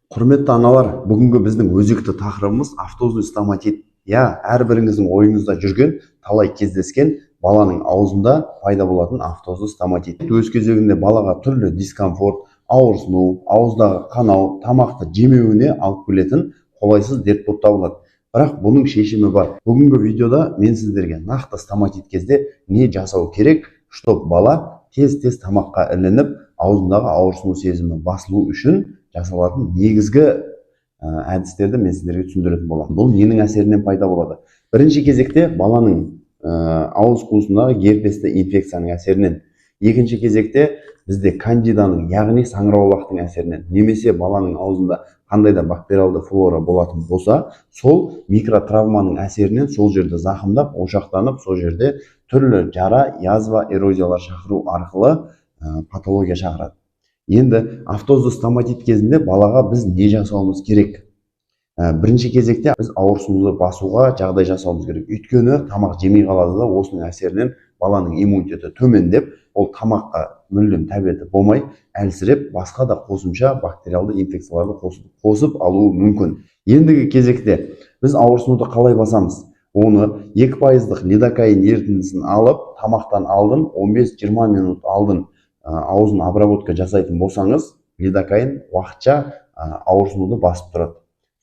Құрметті аналар, бүгінгі біздің өзекті тақырыбымыз – афтозный стоматит. Иә, әрбіріңіздің ойыңызда жүрген, талай кездескен баланың аузында пайда болатын афтозды стоматит. Өз кезегінде балаға түрлі дискомфорт, ауырсыну, ауыздағы қанау, тамақты жемеуіне алып келетін қолайсыз дерт болып табылады. Бірақ бұның шешімі бар. Бүгінгі видеода мен сіздерге нақты стоматит кезде не жасау керек, чтоб бала тез-тез тамаққа ілініп, аузындағы ауырсыну сезімі басылу үшін жасалатын негізгі әдістерді мен сіздерге түсіндіретін боламын. Бұл ненің әсерінен пайда болады? Бірінші кезекте баланың ауыз қуысындағы герпесті инфекцияның әсерінен. Екінші кезекте бізде кандиданың, яғни саңырауқұлақтың әсерінен немесе баланың аузында қандай да бактериалды флора болатын болса, сол микротравманың әсерінен сол жерді зақымдап, ошақтанып, сол жерде түрлі жара, язва, эрозиялар шақыру арқылы патология шақырады. Енді афтозды стоматит кезінде балаға біз не жасауымыз керек? Бірінші кезекте біз ауырсынуды басуға жағдай жасауымыз керек, өйткені тамақ жемей қалады да, осының әсерінен баланың иммунитеті төмендеп, ол тамаққа мүлдем тәбеті болмай, әлсіреп, басқа да қосымша бактериалды инфекцияларды қосып алуы мүмкін. Ендігі кезекте біз ауырсынуды қалай басамыз? Оны 2 пайыздық лидокаин ерітіндісін алып, тамақтан алдын 15-20 минут алдын аузын обработка жасайтын болсаңыз, лидокаин уақытша ауырсынуды басып тұрады.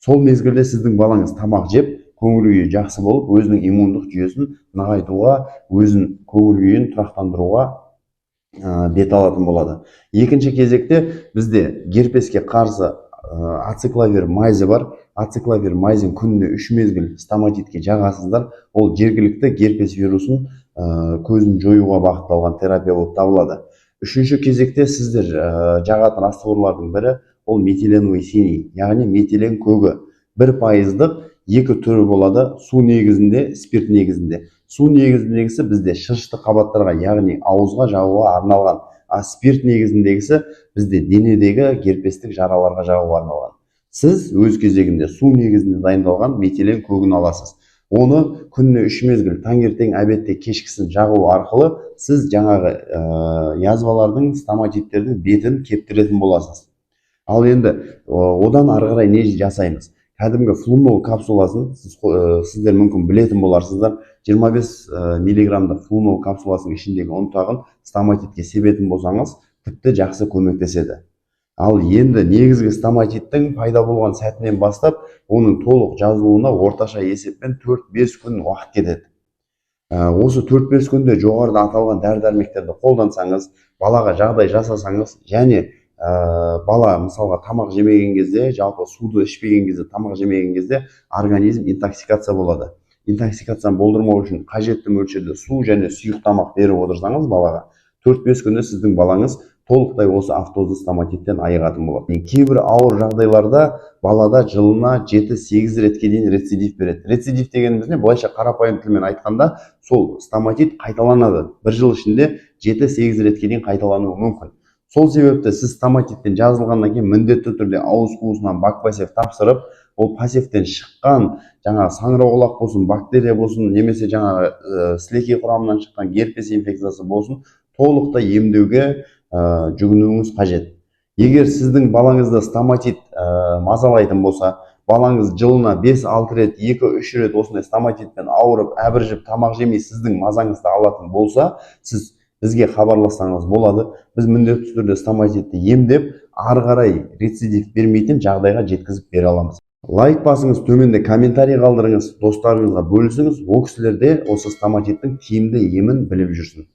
Сол мезгілде сіздің балаңыз тамақ жеп, көңіл күйі жақсы болып, өзінің иммундық жүйесін нығайтуға, өзін көңіл күйін тұрақтандыруға бет алатын болады. Екінші кезекте бізде герпеске қарсы ацикловир мазі бар. Ацикловир мазін күніне үш мезгіл стоматитке жағасыздар. Ол жергілікті герпес вирусын көзін жоюға бағытталған терапия болып табылады. Үшінші кезекте сіздер жағатын растворлардың бірі ол метиленовый синий, яғни метилен көгі. 1 пайыздық екі түрі болады: су негізінде, спирт негізінде. Су негізіндегісі бізде шырышты қабаттарға, яғни ауызға жағуға арналған, а спирт негізіндегісі бізде денедегі герпестік жараларға жағуға арналған. Сіз өз кезегінде су негізінде дайындалған метилен көгін аласыз. Оны күніне үш мезгіл: таңертең, обедте, кешкісін жағу арқылы сіз жаңағы язвалардың, стоматиттердің бетін кептіретін боласыз. Ал енді одан ары қарай не жасаймыз? Кәдімгі флунол капсуласын сіздер мүмкін білетін боларсыздар. 25 миллиграммдық флунол капсуласының ішіндегі ұнтағын стоматитке себетін болсаңыз, тіпті жақсы көмектеседі. Ал енді негізгі стоматиттің пайда болған сәтінен бастап оның толық жазылуына орташа есеппен 4-5 күн уақыт кетеді. Осы 4-5 күнде жоғарыда аталған дәрі дәрмектерді қолдансаңыз, балаға жағдай жасасаңыз және бала, мысалға, тамақ жемеген кезде, жалпы суды ішпеген кезде, тамақ жемеген кезде организм интоксикация болады. Интоксикацияны болдырмау үшін қажетті мөлшерде су және сұйық тамақ беріп отырсаңыз балаға, 4-5 күнде сіздің балаңыз толықтай осы афтозды стоматиттен айығатын болады. Кейбір ауыр жағдайларда балада жылына 7-8 ретке дейін рецидив береді. Рецидив дегеніміз не? Былайша, қарапайым тілмен айтқанда, сол стоматит қайталанады. Бір жыл ішінде 7-8 ретке дейін қайталануы мүмкін. Сол себепті сіз стоматиттен жазылғаннан кейін міндетті түрде ауыз қуысынан бакпосев тапсырып, ол посевтен шыққан жаңағы саңырауқұлақ болсын, бактерия болсын немесе жаңағы сілекей құрамынан шыққан герпес инфекциясы болсын, толықтай емдеуге жүгінуіңіз қажет. Егер сіздің балаңызда стоматит мазалайтын болса, балаңыз жылына 5-6 рет, 2-3 рет осындай стоматитпен ауырып, әбіржіп, тамақ жемей, сіздің мазаңызды алатын болса, сіз бізге хабарлассаңыз болады. Біз міндетті түрде стоматитті емдеп, ары қарай рецидив бермейтін жағдайға жеткізіп бере аламыз. Лайк басыңыз, төменде комментарий қалдырыңыз, достарыңызға бөлісіңіз. Ол кісілер де осы стоматиттің тиімді емін біліп жүрсін.